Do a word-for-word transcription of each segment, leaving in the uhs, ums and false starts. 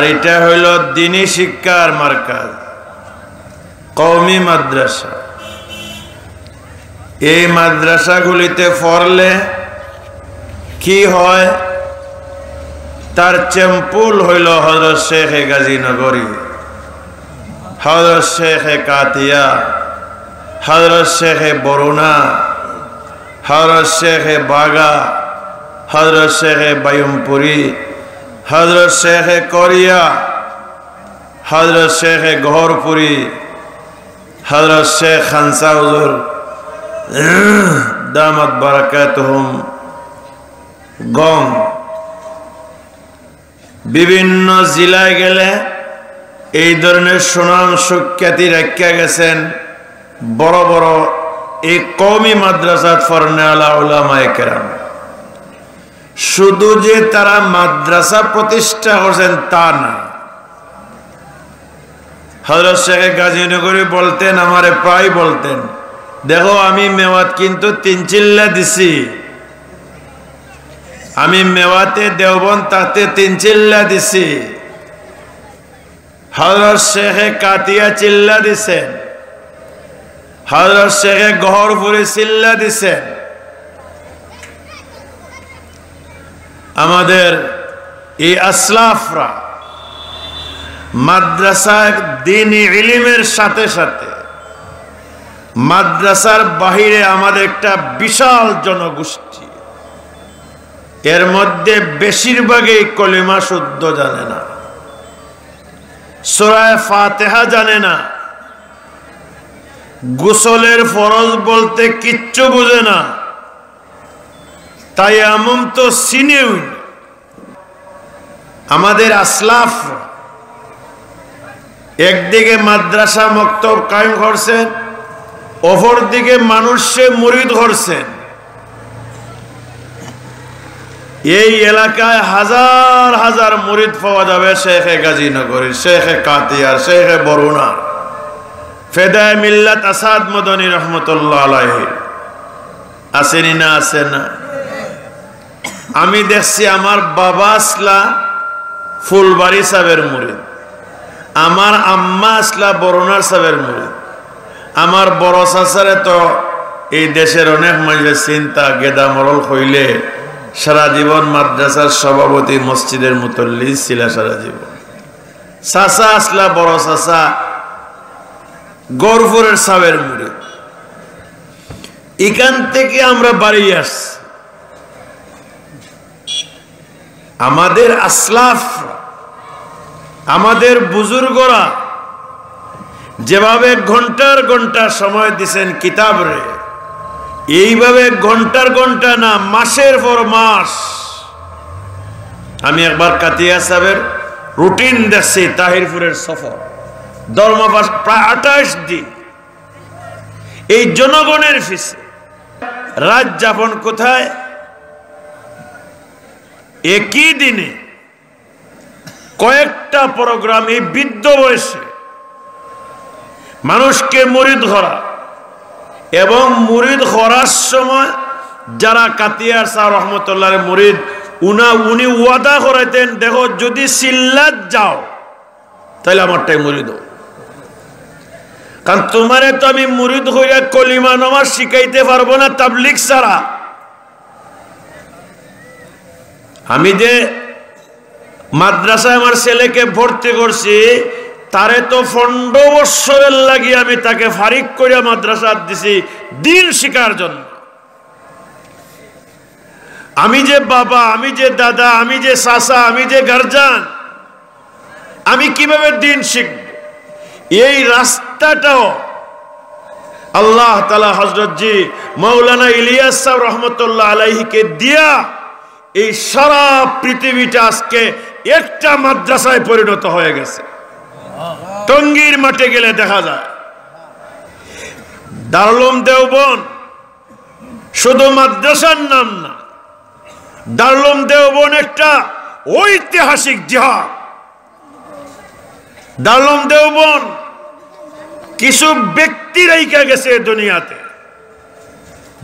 আর ইটা হইল দ্বীনি শিক্ষার মার্কাজ, কওমি মাদ্রাসা। এই মাদ্রাসাগুলিতে পড়লে কি হয়? তার চ্যাম্পুল হইল হযরত শেখে গাজীনগরী, হযরত শেখে কাতিয়া, হযরত শেখে বরুণা, হযরত শেখে বাগা, হযরত শেখে বায়ুমপুরী, হযরত শেখে করিয়া, হযরত শেখে গহরপুরী, হযরত শেখ খানসা হুজুর দামাত বারাকাতুহুম গম। বিভিন্ন জেলায় গেলে এই ধরনের সুনাম সুখ্যাতি রাখিয়া গেছেন বড় বড় এই কওমি মাদ্রাসাত পড়নেআলা উলামায়ে কেরাম। শুধু যে তারা মাদ্রাসা প্রতিষ্ঠা করছেন তা না। হযরত শেখে গাজীনগরী বলতেন, আমারে প্রায় বলতেন, "দেখো, আমি মেওয়াত কিন্তু তিন চিল্লা দিছি, আমি মেওয়াতে দেওবন্দ থাকতে তিন চিল্লা দিছি।" হযরত শেখে কাতিয়া চিল্লা দিছেন, হযরত শেখে গহরপুরী চিল্লা দিছেন। আমাদের এই আসলাফরা মাদ্রাসার দ্বীনি ইলিমের সাথে সাথে মাদ্রাসার বাহিরে আমাদের একটা বিশাল জনগোষ্ঠী, এর মধ্যে বেশিরভাগই কলিমা শুদ্ধ জানে না, সূরায়ে ফাতিহা জানে না, গোসলের ফরজ বলতে কিচ্ছু বুঝে না, তায়াম্মুম তো চিনেও না। আমাদের আসলাফ একদিকে মাদ্রাসা মক্তব কায়েম করছেন, অপরদিকে মানুষরে মুরিদ করছেন। এই এলাকায় হাজার হাজার মুরিদ পাওয়া যাবে শেখে গাজীনগরীর, শেখে কাতিয়ার, শেখে বরুণার, ফেদায়ে মিল্লাত আসাদ মদনী রহমতুল্লাহ আলাইহি। আছেনি না? আছে না? আমি দেখছি আমার বাবা আছলা ফুলবাড়ী সাবের মুরিদ, আমার আম্মা আছলা বরুণার সাবের মুরিদ। আমার বড় চাচারে তো এই দেশের অনেক মানুষে চিনতা, গেদা মরল কইলে সারা জীবন মাদ্রাসার সভাপতি, মসজিদের মুতল্লি ছিলা সারা জীবন। চাচা আছলা, বড় চাচা গহরপুরীর সাবের মুরিদ। এখান থেকে আমরা বাড়ি আসছি। আমাদের আসলাফ, আমাদের বুজুর্গরা যেভাবে ঘন্টার ঘন্টা সময় দিছেন কিতাবরে, এইভাবে ঘন্টার ঘন্টা না, মাসের পর মাস। আমি একবার কাতিয়া সাবের রুটিন দেখছি, তাহিরপুরের সফর, ধর্মপাশ প্রায় আঠাশ দিন। এই জনগণের পিছে রাত যাপন কোথায়? একই দিনে কয়েকটা প্রোগ্রাম, এই বৃদ্ধ বয়সে মানুষকে মুরিদ করা, এবং মুরিদ করার সময় যারা কাতিয়ার সাহেব রহমতুল্লাহর মুরিদ, উনা উনি ওয়াদা করাইতেন, "দেখো, যদি চিল্লাত যাও, তাহলে আমারটাই মুরিদ হও।" কারণ তোমারে তো আমি মুরিদ কইরা কলিমা নমাজ শিখাইতে পারবো না তাবলিগ ছাড়া। আমি যে মাদ্রাসায় আমার ছেলেকে ভর্তি করছি, তারে তো পনেরো বৎসরের লাগি আমি তাকে ফারিক করিয়া মাদ্রাসাত দিছি দিন শিখার জন্য। আমি যে বাবা, আমি যে দাদা, আমি যে চাচা, আমি যে গার্জিয়ান, আমি কিভাবে দিন শিখব? এই রাস্তাটাও আল্লাহ তাআলা হযরত জি মাওলানা ইলিয়াস সাহেব রহমতুল্লাহ আলাইহিকে দিয়া এই সারা পৃথিবীটা আজকে একটা মাদ্রাসায় পরিণত হয়ে গেছে। টঙ্গীর মাঠে গেলে দেখা যায় দারুল উলুম দেওবন্দ শুধু মাদ্রাসার নাম না, দারুল উলুম দেওবন্দ একটা ঐতিহাসিক জিহাদ। দারুল উলুম দেওবন্দ কিছু ব্যক্তি রাইখা গেছে দুনিয়াতে,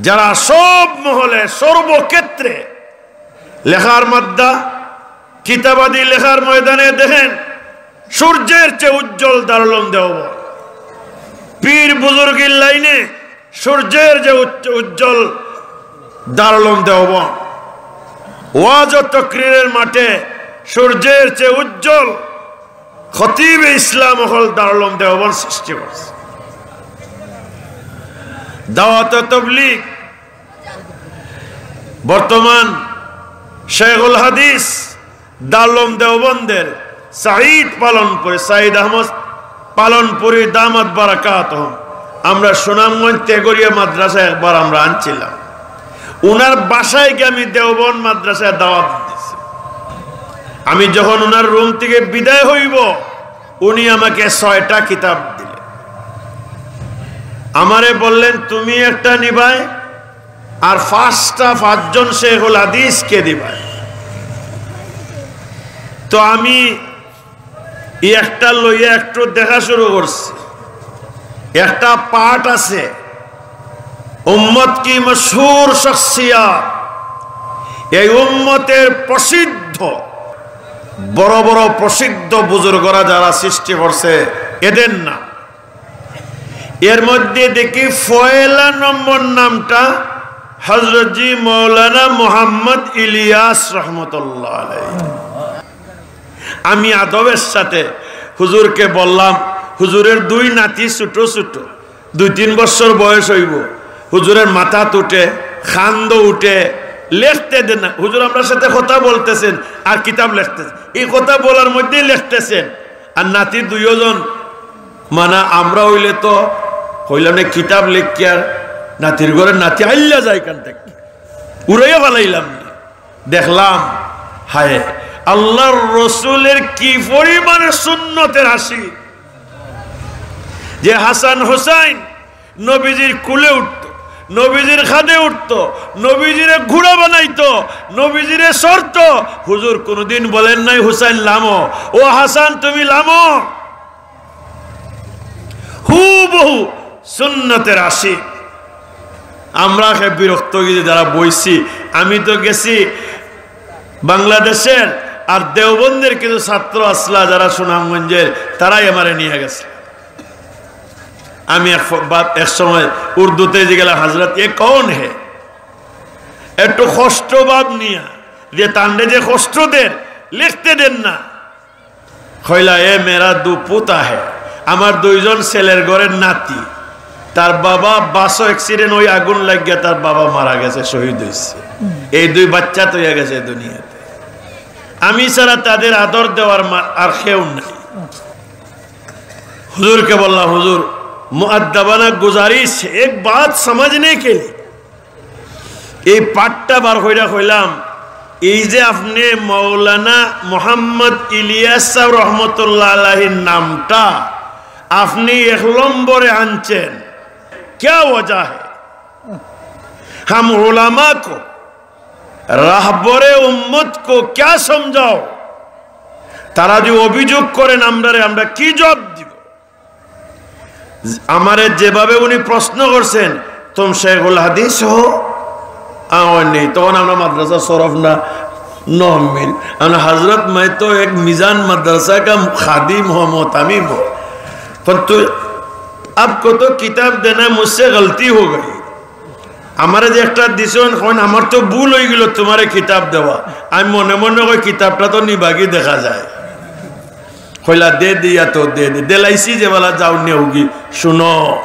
যারা সব মহলে, সর্বক্ষেত্রে লেখার মাদ্দা, কিতাবাদি লেখার ময়দানে দেখেন, সূর্যের চেয়ে উজ্জ্বল দারুল উলুম দেওবন্দ। পীর বুজুর্গির লাইনে সূর্যের যে উজ্জ-, উজ্জ্বল দারুল উলুম দেওবন্দ। ওয়াজ ও তকরিরের মাঠে সূর্যের চেয়ে উজ্জ্বল খতিবে ইসলাম অকল দারুল উলুম দেওবন্দ সৃষ্টি করছে। দাওয়াত ও তবলিগ, বর্তমান শেখুল হাদিস দারুল উলুম দেওবন্দের সাঈদ পালনপুরী, সাঈদ আহমদ পালনপুরী দামাত বারাকাতহুম। আমরা সুনামগঞ্জ তেগরিয়া মাদ্রাসা একবার আমরা আনছিলাম, উনার বাসায় গিয়া আমি দেওবন্দ মাদ্রাসায় দাওয়াত দিছি। আমি যখন উনার রুম থেকে বিদায় হইব, উনি আমাকে ছয়টা কিতাব দিলেন। আমারে বললেন, "তুমি একটা নিবায়, আর পাঁচটা, পাঁচজন শেখুল হাদিসকে দিবায়।" তো আমি এই একটা লইয়া একটু দেখা শুরু করছি। একটা পাঠ আছে, উম্মত কি মশহুর শখসিয়াত, এই উম্মতের প্রসিদ্ধ, বড় বড় প্রসিদ্ধ বুজুর্গরা যারা সৃষ্টি করছে, এদের নাম। এর মধ্যে দেখি পয়লা নম্বর নামটা হযরত জি মৌলানা মোহাম্মদ ইলিয়াস রহমতুল্লাহ আলাইহি। আমি আদবের সাথে হুজুরকে বললাম, হুজুরের দুই নাতি ছোট ছোট, দুই তিন বছর বয়স হইব, হুজুরের মাথাত উঠে, খান্দ উঠে, লেখতে দেন না। হুজুর আমরার সাথে কথা বলতেছেন আর কিতাব লেখতেছেন, এই কথা বলার মধ্যেই লেখতেছেন। আর নাতি দুইজন, মানে আমরা হইলে তো হইলাম না, কিতাব লেখিয়ার নাতির ঘরে নাতি আইল্লা যায় কান থেকে, উড়াইয়া ফালাইলাম না। দেখলাম, হায়, আল্লাহর রসুলের কি পরিমাণে সুন্নতের আশিক, যে হাসান হুসাইন নবীজির কুলে উঠতো, নবীজির খাদে উঠতো, নবীজিরে ঘোড়া বানাইতো, নবীজিরে সরতো। হুজুর কোনোদিন বলেন নাই, "হুসাইন লামো, ও হাসান তুমি লামো।" হুবহু সুন্নতের আশিক। আমরা হে বিরক্ত গিয়ে যারা বইছি, আমি তো গেছি বাংলাদেশের, আর দেওবন্দের কিছু ছাত্র আসলা যারা সুনামগঞ্জের, তারাই আমারে নিয়ে গেছে। আমি এক ফ-, বা-, এক সময় উর্দুতে যে গেলাম, "হযরত, এ কৌন হে?" একটু কষ্ট ভাব নিয়া, যে তানরে যে কষ্ট দের, লিখতে দেন না। কইলা, "এ মেরা দু পুতা হে, আমার দুইজন ছেলের ঘরের নাতি, তার বাবা বাসো অ্যাক্সিডেন্ট, ওই আগুন লাগিয়া তার বাবা মারা গেছে, শহীদ হইছে, এই দুই বাচ্চা তইয়া গেছে দুনিয়াতে, আমি ছাড়া তাদের আদর দেওয়ার মা-, আর কেউ নাই।" হুজুরকে বললাম, "হুজুর, মুআদ্দাবানা গুজারিশ, এক বাত সমঝনে কে লিয়ে।" এই পাঠটা বার কইরা কইলাম, এই যে আপনি মৌলানা মোহাম্মদ ইলিয়াস সাহেব রহমতুল্লাহ আলাইহির নামটা আপনি এক নম্বরে আনছেন, क्या वजह है? हम उलमा को, रहबरे उम्मत को क्या समझाओ? তারা যদি অভিযোগ করেন আমরারে, আমরা কি জবাব দিব? আমারে যেভাবে উনি প্রশ্ন করছেন, "তুম শেখুল হাদিস হো?" আমার নেই, তখন আমরা মাদ্রাসা শরফ না, নহমিল। আমরা, "হযরত, मैं तो एक मिजान मदरसा का खादिम हूँ, मोहतमिम हूँ। पर तू, आपको तो किताब देना मुझसे गलती हो गई।" আমারে যে একটা দিছইন, কইন, "আমার তো ভুল হয়ে গেল তোমারে কিতাব দেওয়া।" আমি মনে মনে কই, "কিতাবটা তো নিবাগি দেখা যায়।" কইলা, "দে দিয়া তো দে দে, দেলাইছি যে বালা যাও নেওগি।" শুনো,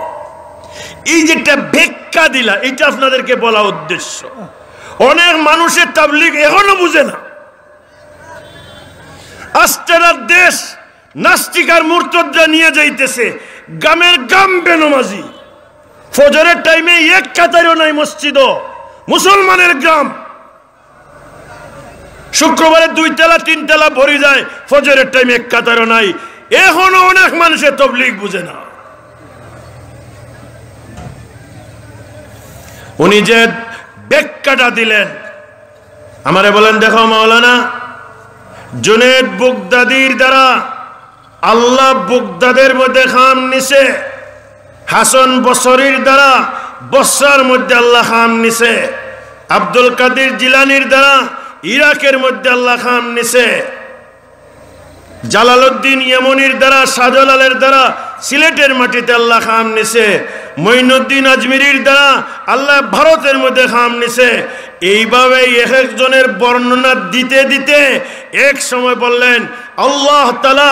এই যে একটা ব্যাখ্যা দিলা, এটা আপনাদেরকে বলা উদ্দেশ্য। অনেক মানুষের তাবলিগ এখনো বুঝে না। আস্তানার দেশ নাস্তিক আর মুরতাদরা নিয়ে যাইতেছে, গ্রামের গ্রাম বেনমাজি, ফজরের টাইমে এক কাতারও নাই মসজিদও, মুসলমানের গ্রাম। শুক্রবারে দুই তালা তিন তালা ভরি যায়, ফজরের টাইমে এক কাতারও নাই। এখনো অনেক মানুষে তবলিগ বুঝে না। উনি যে ব্যাখ্যাটা দিলেন, আমারে বলেন, "দেখো মাওলানা, জুনেদ বুগদাদির দ্বারা আল্লাহ বুগদাদের মধ্যে কাম নিছে, হাসান বসরির দ্বারা বসরার মধ্যে আল্লাহ কাম নিছে, আব্দুল কাদির জিলানির দ্বারা ইরাকের মধ্যে আল্লাহ কাম নিছে। জালালউদ্দিন ইয়েমনির দ্বারা, শাহজালালের দ্বারা সিলেটের মাটিতে আল্লাহ কাম নিছে। মঈনুদ্দিন আজমিরির দ্বারা আল্লাহ ভারতের মধ্যে কাম নিছে। এইভাবে এক একজনের বর্ণনা দিতে দিতে এক সময় বললেন, আল্লাহ তাআলা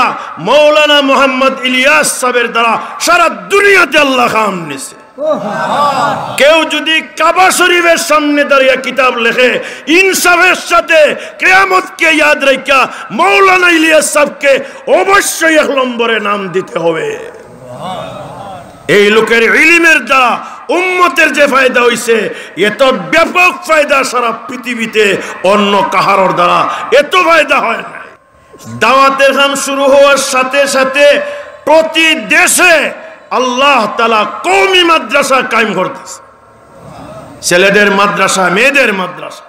মৌলানা মোহাম্মদ ইলিয়াস সাহেবের দ্বারা সারা দুনিয়াতে আল্লাহ কাম নিছে। কেউ যদি কাবা শরীফের সামনে দাঁড়িয়ে কিতাব লেখে, ইনসাফের সাথে কিয়ামতকে ইয়াদ রাখিয়া মৌলানা ইলিয়াস সাহেবকে অবশ্যই এক নম্বরে নাম দিতে হবে। এই লোকের ইলিমের দ্বারা উম্মতের যে ফায়দা হইছে, এত ব্যাপক ফায়দা সারা পৃথিবীতে অন্য কাহারর দ্বারা এত ফায়দা হয় না। দাওয়াতের কাম শুরু হওয়ার সাথে সাথে প্রতি দেশে আল্লাহ তাআলা কওমি মাদ্রাসা কায়েম করতেছে। ছেলেদের মাদ্রাসা, মেয়েদের মাদ্রাসা।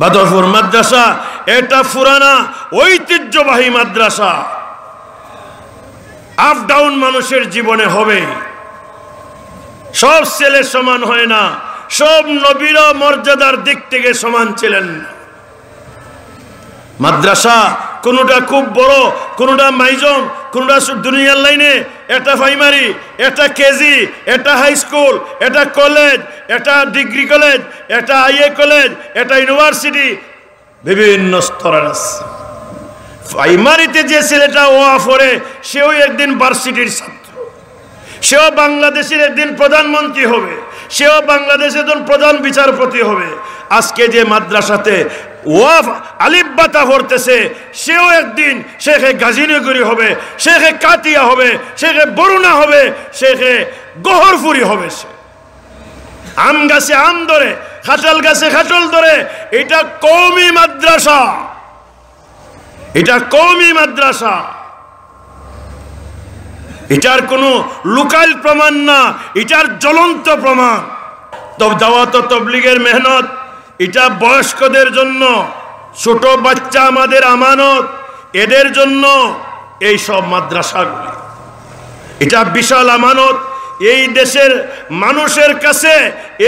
বাদরপুর মাদ্রাসা, এটা পুরানা ঐতিহ্যবাহী মাদ্রাসা। আপ ডাউন মানুষের জীবনে হবে। সব ছেলে সমান হয় না, সব নবীরা মর্যাদার দিক থেকে সমান ছিলেন না। মাদ্রাসা কোনোটা খুব বড়, কোনোটা মাইজম, কোনোটা সু-, দুনিয়ার লাইনে, একটা প্রাইমারি, একটা কেজি, একটা হাই স্কুল, একটা কলেজ, একটা ডিগ্রি কলেজ, একটা আইএ কলেজ, একটা ইউনিভার্সিটি, বিভিন্ন স্তরের আছে। প্রাইমারিতে যে ছেলেটা ওয়া পড়ে, সেও একদিন ভার্সিটির ছাত্র, সেও বাংলাদেশের একদিন প্রধানমন্ত্রী হবে, সেও বাংলাদেশের একজন প্রধান বিচারপতি হবে। আজকে যে মাদ্রাসাতে ওয়াফ আলিফ বাতা পড়তেছে, সেও একদিন শেখে গাজীনগরী হবে, শেখে কাতিয়া হবে, শেখে বরুণা হবে, শেখে গহরপুরি হবে। সে আম গাছে আম ধরে, কাঁঠাল গাছে কাঁঠাল ধরে। এটা কওমি মাদ্রাসা, এটা কওমি মাদ্রাসা। এটার কোনো লোকাল প্রমাণ না, এটার জ্বলন্ত প্রমাণ। তো দাওয়াত ও তবলিগের মেহনত, এটা বয়স্কদের জন্য, ছোট বাচ্চা আমাদের আমানত, এদের জন্য এই সব মাদ্রাসাগুলি। এটা বিশাল আমানত। এই দেশের মানুষের কাছে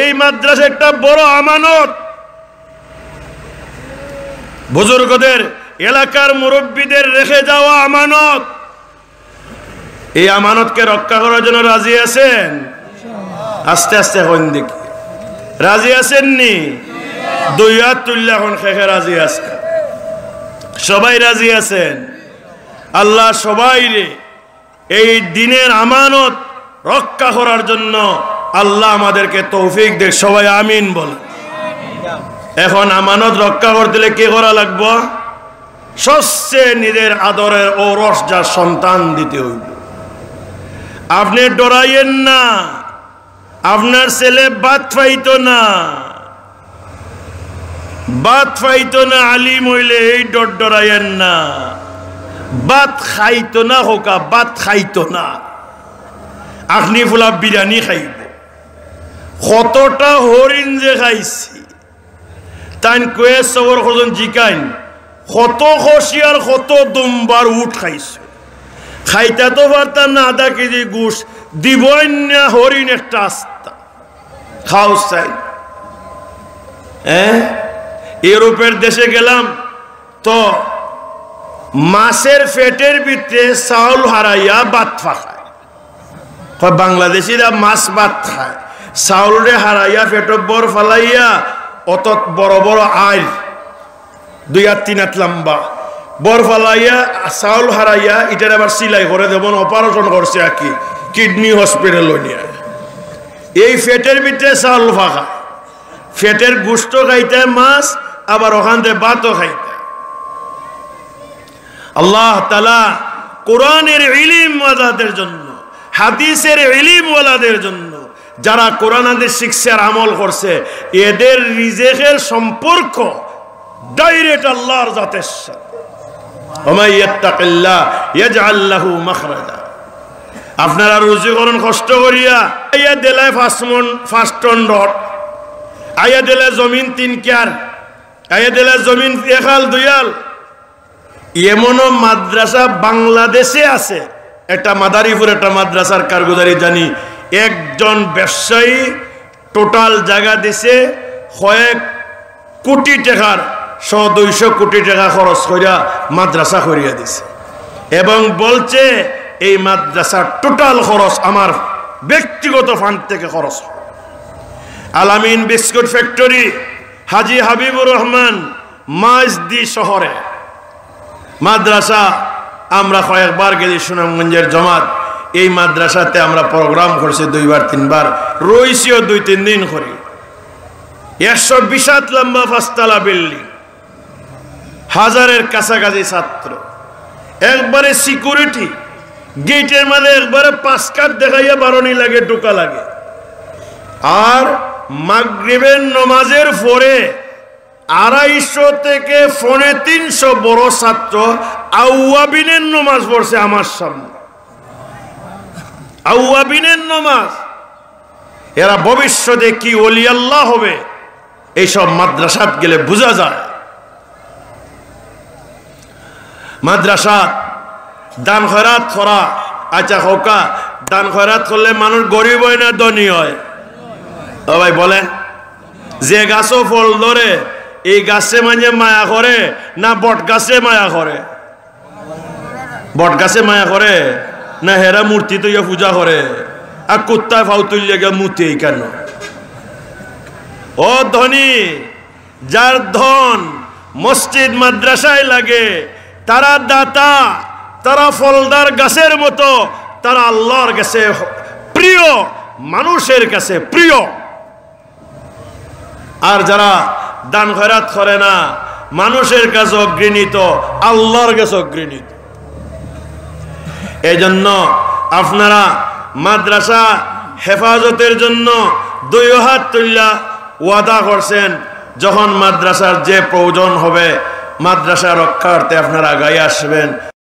এই মাদ্রাসা একটা বড় আমানত। বুজুর্গদের, এলাকার মুরব্বীদের রেখে যাওয়া আমানত। এই আমানতকে রক্ষা করার জন্য রাজি আছেন? আস্তে আস্তে হইন দেখি, রাজি আছেন নি? দুই হাত তুললে এখন কে কে রাজি আছেন? সবাই রাজি আছেন? আল্লাহ সবাইরে এই দ্বীনের আমানত রক্ষা করার জন্য আল্লাহ আমাদেরকে তৌফিক দেখ। সবাই আমিন বলেন। এখন আমানত রক্ষা করতে হলে কি করা লাগবো? সবচেয়ে নিজের আদরের ঔরস যার সন্তান দিতে হইব। আপনি ডরাইয়েন না, আপনার ছেলে ভাত পাইতো না, ভাত পাইতো না, আলিম হইলে এই ডর ডরাইয়েন না। ভাত খাইতো না, হোকা ভাত খাইতো না, আখনি ফুলা বিরিয়ানি খাইব। কতটা হরিণ যে খাইছি, তাইন কুয়েত সফর করছইন, জিকাইন, কত খসি আর কত দুম্বার উট খাইছো। খাইতা তো পারতাম না আধা কেজি গুস, দিবইন না হরিণ একটা আস্তা। খাও চাই। হ্যাঁ, ইউরোপের দেশে গেলাম তো মাছের পেটের ভিতরে চাউল হারাইয়া ভাত ফাকায়। কয়, বাংলাদেশিরা মাছ ভাত খায়, চাউলরে হারাইয়া পেটো বর ফালাইয়া অত বড় বড় আইল, দুই আত তিন আত লম্বা, বর ফালাইয়া চাউল হারাইয়া ইটারে আবার সিলাই করে, যেমন অপারেশন করছে আর কি, কিডনি হসপিটাল নিয়া। এই পেটের ভিতরে চাউল ফাকা, পেটের গুস্ত খাইতে মাছ, আবার ওখান থেকে ভাতও খাইতে। আল্লাহ তাআলা কোরআনের ইলিমওয়ালাদের জন্য, হাদিসের ইলিমওয়ালাদের জন্য, যারা কোরআন হাদিস শিখছে আর আমল করছে, এদের রিজেকের সম্পর্ক ডাইরেক্ট আল্লাহর জাতের সাথে। ওয়া মান ইয়াত্তাকিল্লাহ ইয়াজআল লাহু মাখরাজা। আপনারা রুজি করইন কষ্ট করিয়া, আইয়া দিলায় পাঁচ মণ, পাঁচ টন রড, আইয়া দিলায় জমিন তিন কিয়ার, আইয়া দিলায় জমিন একাল দুইয়াল, এমনও মাদ্রাসা বাংলাদেশে আছে, একটা মাদারীপুর, একটা মাদ্রাসার কারগুজারি জানি, একজন ব্যবসায়ী টোটাল জায়গা দিছে কয়েক কোটি টেকার, শো দুইশো কোটি টেকা খরচ করিয়া মাদ্রাসা করিয়া দিছে এবং বলছে এই মাদ্রাসার টোটাল খরচ আমার ব্যক্তিগত ফান্ড থেকে খরচ। আলামিন বিস্কুট ফ্যাক্টরি, হাজী হাবিবুর রহমান, মাইজদি শহরে মাদ্রাসা। আমরা কয়েকবার গেছি সুনামগঞ্জের জমাত, এই মাদ্রাসাতে আমরা প্রোগ্রাম করছি দুইবার তিনবার, রইছিও দুই তিন দিন করি। একশো বিশ হাত লম্বা পাঁচতলা বিল্ডিং, হাজারের কাছাকাছি ছাত্র, একবারে সিকিউরিটি, গেটের মাঝে একবারে পাঁচ কাঠ দেখাইয়া বারনি লাগে, ঢুকা লাগে। আর মাগরিবের নমাজের পরে আড়াইশো থেকে পৌনে তিনশো বড় ছাত্র আউয়াবিনের নমাজ পড়ছে আমার সামনে। আউয়াবিনের নমাজ। এরা ভবিষ্যতে কি ওলি আল্লাহ হবে, এইসব মাদ্রাসাত গেলে বুঝা যায়। মাদ্রাসাত দান খয়রাত করা, আচ্ছা, কউক্কা, দান খয়রাত করলে মানুষ গরিব হয় না ধনী হয়? ও ভাই বলেন, যে গাছো ফল ধরে, এই গাছে মাইনষে মায়া করে না বট গাছে মায়া করে? বট গাছে মায়া করে না হেরা মূর্তি তৈয়া পূজা করে? আর কুত্তায় ফাউ তুললে গিয়া মুতে কেন? ও ধনী, যার ধন মসজিদ মাদ্রাসায় লাগে, তারা দাতা, তারা ফলদার গাছের মতো, তারা আল্লাহর কাছে প্রিয়, মানুষের কাছে প্রিয়। আর যারা দান খয়রাত করে না, মানুষের কাছে অঘৃণিত, আল্লাহর কাছে অঘৃণিত। এই জন্য আপনারা মাদ্রাসা হেফাজতের জন্য দুই হাত তুলিয়া ওয়াদা করছেন, যখন মাদ্রাসার যে প্রয়োজন হবে, মাদ্রাসা রক্ষার্থে আপনারা আগাই আসবেন।